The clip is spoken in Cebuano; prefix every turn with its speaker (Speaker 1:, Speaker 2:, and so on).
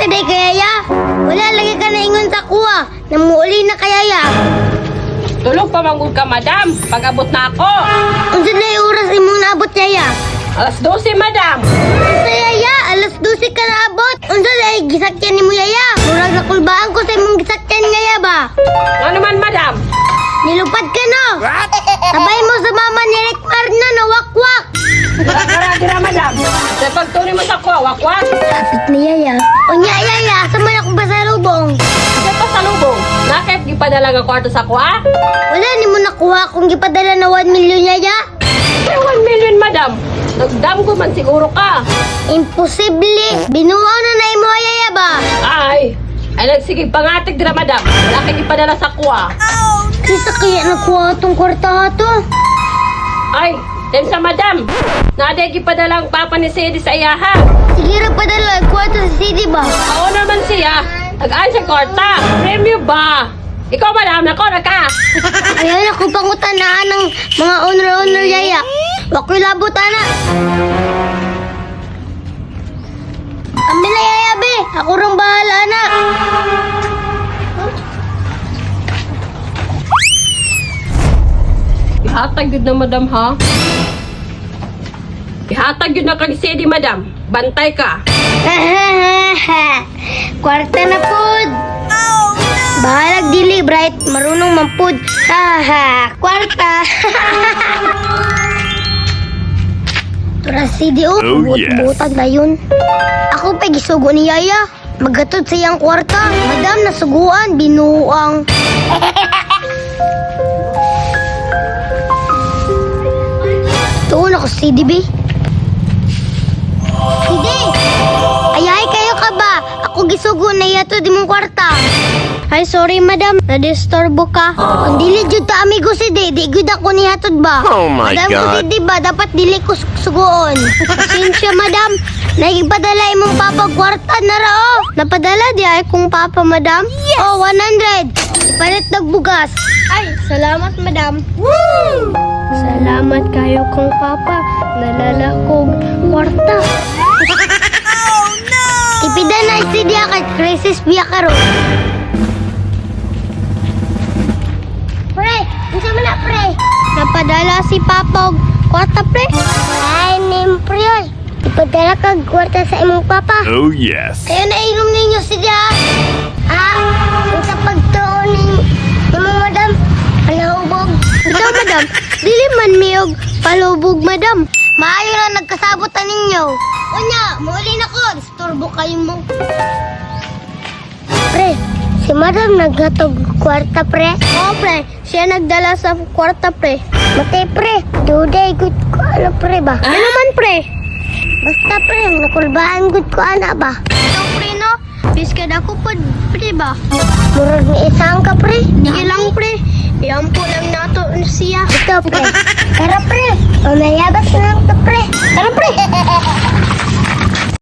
Speaker 1: na day kayaya. Wala lagi ka na ingon sa kuha. Namuuli na kayaya.
Speaker 2: Tulog pa manggod ka, madam. Pag-abot na ako.
Speaker 1: Unsa na oras imong naabot yaya?
Speaker 2: Alas 12, madam.
Speaker 1: Unsa yaya? Alas 12 ka naabot. Unsa day gisakyan nimo yaya? Murag nakulbaan ko sa imong gisakyan yaya ba?
Speaker 2: Ano naman, madam?
Speaker 1: Nilupad ka no? Sabay mo sa mama ni Rick Marna na wakwak.
Speaker 2: Wala ka ra dira, madam. Sa pagtuni mo sa kuha, wakwak.
Speaker 1: Kapit ni yaya. Unya yaya, asa man akong pasalubong?
Speaker 2: Sa pasalubong, nakip gipadala nga kwarto sa kuha?
Speaker 1: Wala nimo nakuha kung gipadala na 1 million yaya.
Speaker 2: Ay, 1 million, madam. Nagdam ko man siguro ka.
Speaker 1: Imposible. Binuo na na imo yaya ba?
Speaker 2: Ay, ay nagsige pangatig dira, madam. Wala kay gipadala sa kuha.
Speaker 1: Kisa kaya nakuha tong kwarta to?
Speaker 2: Ay, tensa, madam. Naday gipadala ang papa ni Sadie sa iyaha.
Speaker 1: Sige ra padala kwarta sa city ba?
Speaker 2: Oo naman siya. Tagaan siya kwarta. Premyo ba? Ikaw, madam, nako na ka.
Speaker 1: Ayaw na kung pangutanaan ng mga owner-owner yaya. Wako'y labot ana. Amila yaya be, ako rang bahala na.
Speaker 2: Ihatag yun na, madam, ha? Ihatag yun na kang Sadie, madam. Bantay ka.
Speaker 1: Kwarta na pod. Bahalag dili, bright. Marunong mampud. Haha, kwarta. Tura CDO,
Speaker 3: Oh, yes.
Speaker 1: buot-buotan na yun. Ako pa gisugo ni Yaya. Magatod sa iyang kwarta. Madam, nasuguan, binuang. Tuon ako CDB. Hindi! Ayahay kayo ka ba? Ako gisugo na iya to di mong kwarta. Ay, sorry madam. Nadisturbo ka. Ang dili jud ta amigo si di. Di gud ako ni hatod ba?
Speaker 3: Oh my
Speaker 1: Madam ko
Speaker 3: God.
Speaker 1: si di ba? Dapat dili ko suguon. Pasensya madam. Nagipadala imong papa kwarta na ra oh. Napadala di ay kong papa madam. Yes! Oh, 100. Palit nagbugas. Ay, salamat madam. Woo! Salamat kayo kong papa. Nalala kog kwarta. Tipida na si Dia kay crisis biya karon. Pre, unsa man na pre? Napadala si Papa og kwarta pre. Ay, nim pre. Oy. Ipadala kag kwarta sa imong papa.
Speaker 3: Oh yes.
Speaker 1: Kayo na inom ninyo si Dia. Ah, unsa pagtuon ning imong madam? Palahubog. Ikaw madam, dili man miyog palubog madam. Maayo na nagkasabot ta ninyo. Unya, muuli na ko. Disturbo kayo mo. Pre, si madam naghatog kwarta pre. Oo pre, siya nagdala sa kwarta pre. Matay pre, duday good ko ano pre ba? Ano man pre? Basta pre, nakulbaan good ko ana ba? Ito pre no, biskan ako pod pre ba? Murag ni isang ka pre. Di lang pre, iampo lang nato siya. Ito pre, tara pre, umayabas na lang to pre. Tara pre.